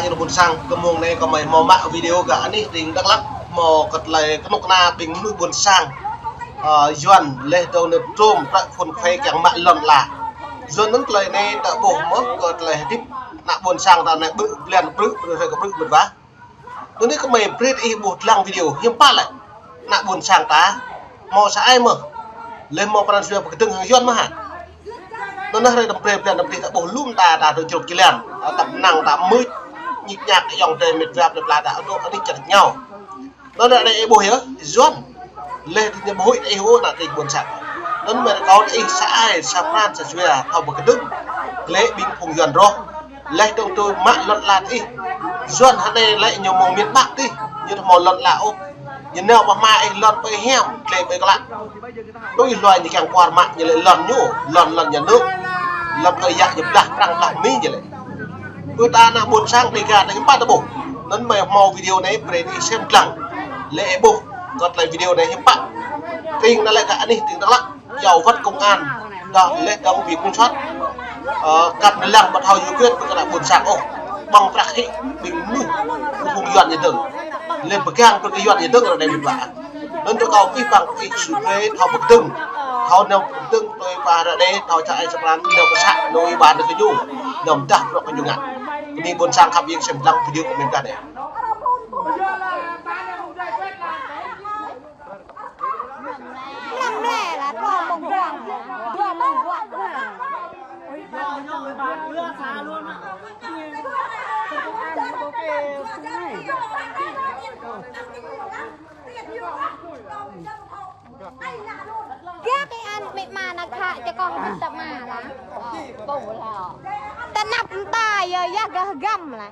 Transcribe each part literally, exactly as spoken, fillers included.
Ñu ƀôn sang, kơ mông anai kâo mơ̆ hmâo mă video gah anih tring Dak Lak, hmâo kơ tơlơi kơnuk kơna ƀing mơnuih ƀôn sang, ơ, Yuan, laih dơ̆ng anai trôm, trăk phun khuai kiăng mă lŏn ala. Yuan anŭn tơlơi anai ta ƀuh mơ̆ kơ tơlơi hơdip ană ƀôn sang ta anai ƀrư̆, blan ƀrư̆, ƀrư̆, ƀrư̆, ƀrư̆, ƀrư̆, ƀrư̆. Anŭn anai kơ mơi brơi ih ƀuh lăng video, hiư̆m pă lĕ ană ƀôn sang ta hmâo sa ai mơ̆, laih hmâo pran jua pơkơdơ̆ng hăng Yuan mơ̆ hă. Anŭn anai hrơi tơm brơi blan tơm brơi ta ƀuh lŏm ta, ta tơčrŏk jơlan, ta tăp năng ta mưč, ñik ñak ayŏng adơi met wa plơi pla ta, adôh anih čar ñu. Anŭn anai ih ƀuh yơh, Yuan. Laih tơ ñu ƀu huĭ tơ ih ôh ană tring ƀôn sang. Anŭn mơi rơkâo tơ ih sa ai, sa pran, sa jua, thâo pơkơdơ̆ng. Glaĭ ƀing phung Yuan rŏh. Laih dơ̆ng tui mă lŏn ala tơ ih. Yuan hơnai lĕ ñu mơ̆ng miền Bắc tih. Ñu ƀu hmâo lŏn ala ôh. Ñu nao pơ hma ih lŏn pơ ih hiam, glaĭ pơ ih klă. Tui hluai ñu kiăng kuar mă ñu lĕ lŏn ñu, lŏn, lŏn nhà nước. Lŏn ơi yă ñu blah Prăng blah Mi ñu lĕ. Ƀu ta ană ƀôn sang Dega ta hiư̆m pă ta ƀuh. Anŭn mơi hmâo video anai brơi ih sem lăng. Laih ih ƀuh kơ tơlơi video anai hiư̆m pă. Tring anai lĕ gah anih tring Dak Lak. Iâu wơ̆t công an. Dah laih dơ̆ng ƀing kung sot. Ơ, kăp anai lăng ƀu thâo giải quyết brơi kơ ană ƀôn sang ôh. Ƀơ̆ng prăk hĭ ƀing mơnuih. Kơ phung Yuan ñu dơ̆ng. Laih pơgang brơi kơ Yuan ñu dơ̆ng ră anai ƀu ƀă. Anŭn tơ kâo pih păng pih sui brơi thâo pơkơdơ̆ng. Thâo nao pơkơdơ̆ng tui pă ră anai, thâo čar ai čar pran, nao pơsăh, nao ih ƀan kơ ñu. Nao mơdah bruă kơ ñu ngă. Kơ ƀing ƀôn sang khăp iêng sem lăng video comment gah anai. Mlam lĕ lah, dua mông buang. Dua mông buang. Gah ti an mĭ ma na khă čơkŏh mĭ tăp ma lah. Tơnap mơta yơh, yah gah găm lah.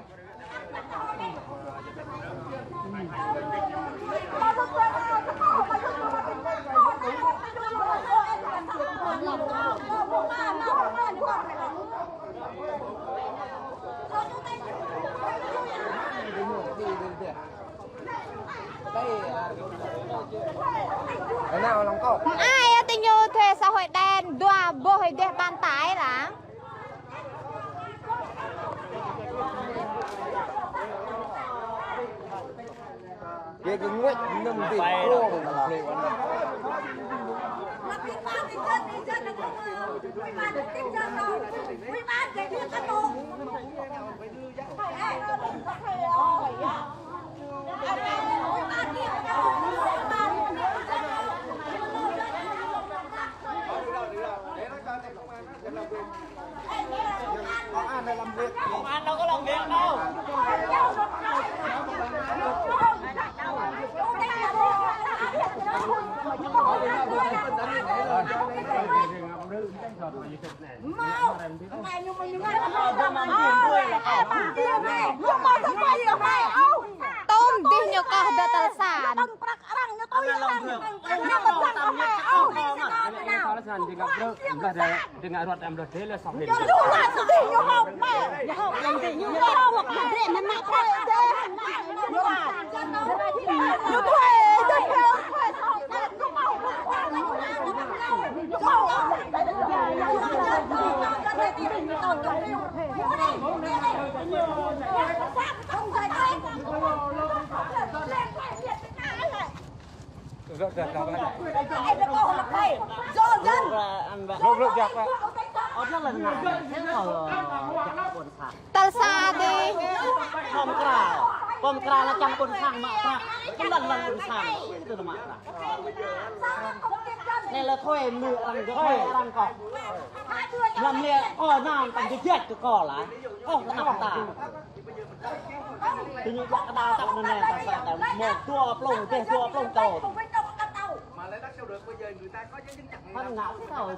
Ai, ti ñu thuê xã hội đen, dua boh ih deh bàn tay lah. Kơ kơ nguĕt năm dih. Công an đâu có làm việc đâu. Tôm dih ñu kơh dơ̆ tơl sa. Tơl sa dih. Pơm kral. Pơm kral lĕ čang ƀôn sang mă prăk. Lăn lăn ƀôn sang. Itu mă prăk. Anai lĕ thuê mơnuih arăng, thuê arăng kŏ. Lăm lĕ, ơ, anăm tăm jơjĕt kơ kâo lah. Ơ, tơnap ta. Tơ ñu jak kơđa tăp anŭn anai, ta sa ta mơ̆ dua plông, deh dua plông tơl. Hăng ngă kơ tơl.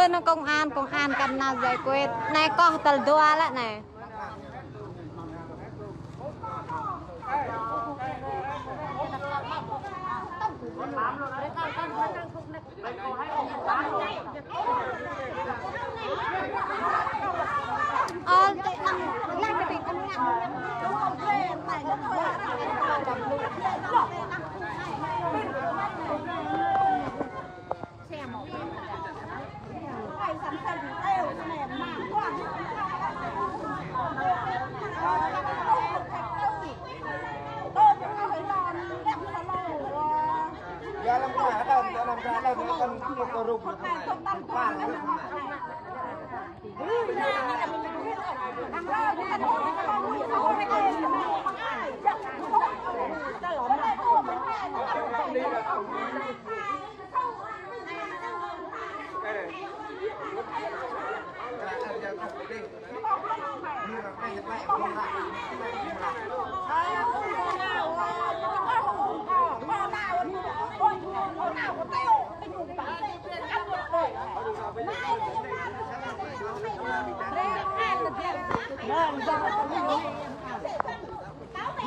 Anŭn công an, công an kăn nao giải quyết. Anai koh tal dua lĕ anai.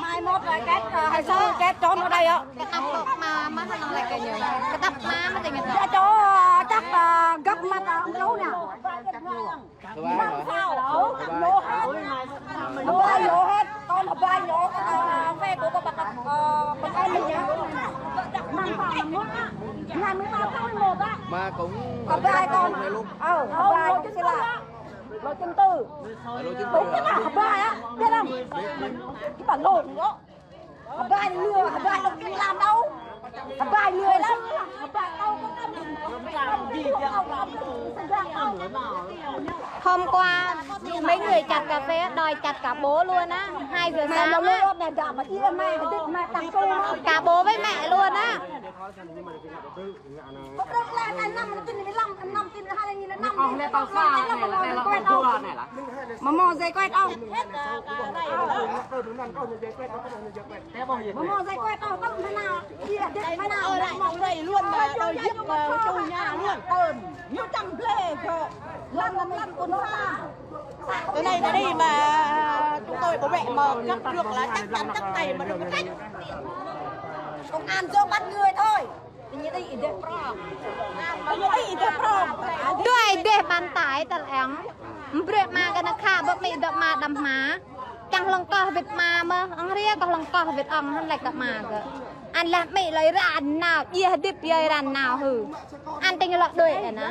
Mai mốt là kết, ờ, hai số kết trốn ở đây ạ. Cái tập mà, mà nó lại cái nhớ. Cái tập mà, mà tình hình. Dạ, cho chắc, ờ, gấp mặt, ờ, ông chú nè. Năm sao, ờ, lố hết. Lố hết, lố hết. Con hộp bài nhổ, ờ, phê của con bác, ờ, con em mình nhá. Năm sao, năm mốt á. Ngày mười ba tháng mười một á. Mà cũng hộp bài con. Ờ, hộp bài con sẽ là Lô Čư̆ Tư. Lô Čư̆ Tư. Đúng cái nào hả? Bài á, biết không? Cái bản lộn đó. Hả? Bài lừa, hả? Bài lộn làm đâu? Hả? Bài lừa lắm. Hả? Bài đâu có tâm. Hôm qua mấy người chặt cà phê đòi chặt cả bố luôn á, hai giờ sáng á. Cả bố với mẹ luôn á. Mă mơ̆ dơi quét ôh. Mă mơ̆ dơi quét ôh, tơ̆ mơ̆ nao. Ia, dĕt mơ̆ nao. Ơ, lại mă dơi luôn mà, đòi giết, ờ, chủ nhà luôn. Tơn, ñu čang blê kơ. Lăn, lăn, lăn, kŭn sa. Cái này là đi mà chúng tôi bảo vệ mà cướp được là chắc chắn chắc tay mà đừng có trách. Công an vô bắt người thôi. Tui dêh ƀăn tai tal eng. Brơi mă kơ ană khă, ƀu mă dŏ mă đăm hma. Čang hlŏng kơh wĭt mă mơ̆, ong hriê kơ hlŏng kơh wĭt ong hăn lĕ kơ mă kơ. An lah mă lơi ran nao, ia hơdip ia ran nao hư. An tơña lŏ đuaĭ ană.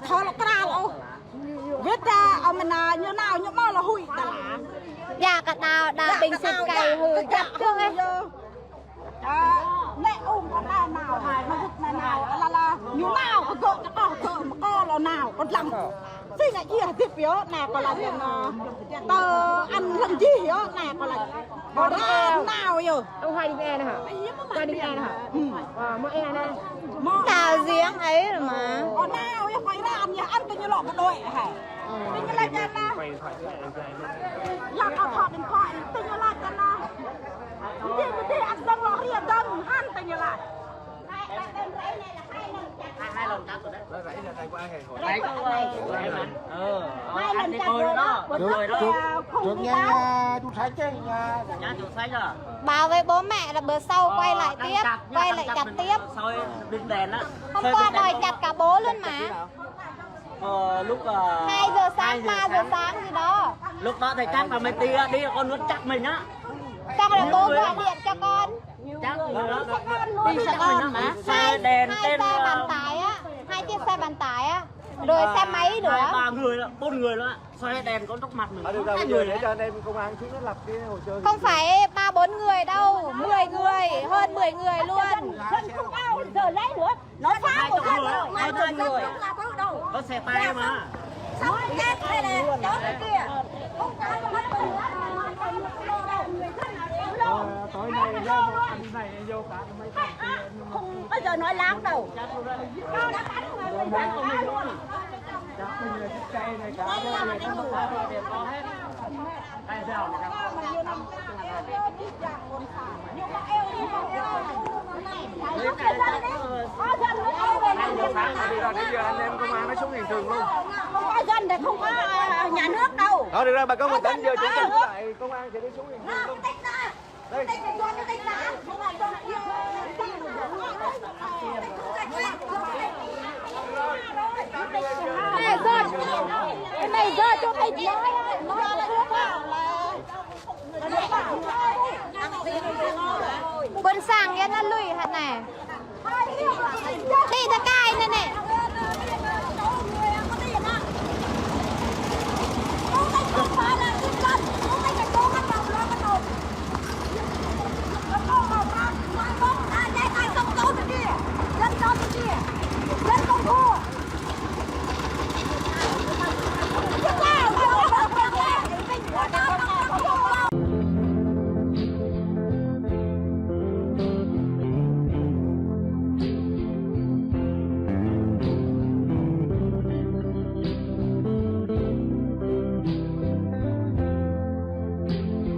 Thâo lŏ krao ôh. Wĭt ta, ơ mơnă, ñu nao, ñu mă lŏ huĭ ta la. Ia kơ đao, đao ƀing sĭt kai hư, jăp kơ ih. Ơ, nĕ ung kơ ta nao, mă hŭt ta nao, ala la, ñu nao, kơ gơ̆, kơ kơ, mă kơ lŏ nao, kơ dlăng. Sĭ ngă ia hơdip yơh, nao kơ la jăn nao. Tơ ăn lăng jih yơh, nao kơ la. Kơ ra nao yơh. Ông hai đứa em hả? Hai đứa em hả? Ờ, mơ em nè. Tao giếng ấy rồi mà. Kơ nao yơh, kơ ra ăn yơh, ăn tơ ñu lŏ kơ đuaĭ hă. Tơ ñu la jăn nao. Lăng kơ thŏ điện thoại, tơ ñu la jăn nao. Mơ̆ dih, mơ̆ dih, ăn dơ̆ng lŏ hriê dơ̆ng, hăn tơ ñu la. Hai lần chặt rồi đấy. Hai lần chặt rồi đó. Chuột, chuột, chuột nha, nha, chuột sấy chứ nha. Bảo vệ bố mẹ là bữa sau quay lại tiếp, quay lại chặt tiếp. Hôm qua đòi chặt cả bố luôn mà. Ờ, lúc, ờ, hai giờ sáng, hai giờ ba giờ sáng gì đó. Lúc đó thì chắc là mày đi, đi con nó chắc mình á. Xong rồi bố gọi điện cho con. Chắc là nó, nó, nó đi xe con mà. Xe đèn hai, hai xe bàn tải á, hai chiếc xe bàn tải á, rồi xe máy nữa. Hai, ba người lận, bốn người lận. Xe đèn có trước mặt mình. Ở đâu ra bây giờ để cho anh em công an xuống đó lập cái hồ sơ. Không phải ba bốn người đâu, mười người, hơn mười người luôn. Dân không bao giờ lấy nữa. Nó phá của dân rồi, hai trăm người. Có xe tay mà. Sắp chết hay là chó cái kia. Không có. Ờ, tối nay vô, này vô cả mấy thằng kia. Không bao giờ nói láo đâu. Tao đã cắn người, mày dám nói luôn. Chắc bây giờ cái cây này cả. Nói láo đi. Hai giờ sáng mà đi ra, nãy giờ anh em Bình thường luôn. Không có dân thì không có, à, nhà nước đâu. Thôi, được rồi, bà con bình tĩnh, giờ chủ tịch với lại công an sẽ đi xuống hiện trường luôn. Đây. Cái này do, cái này do chủ tịch nói, nói trước. Ƀôn sang yơh anŭn lui hă anai. Ti ta kai anai anai.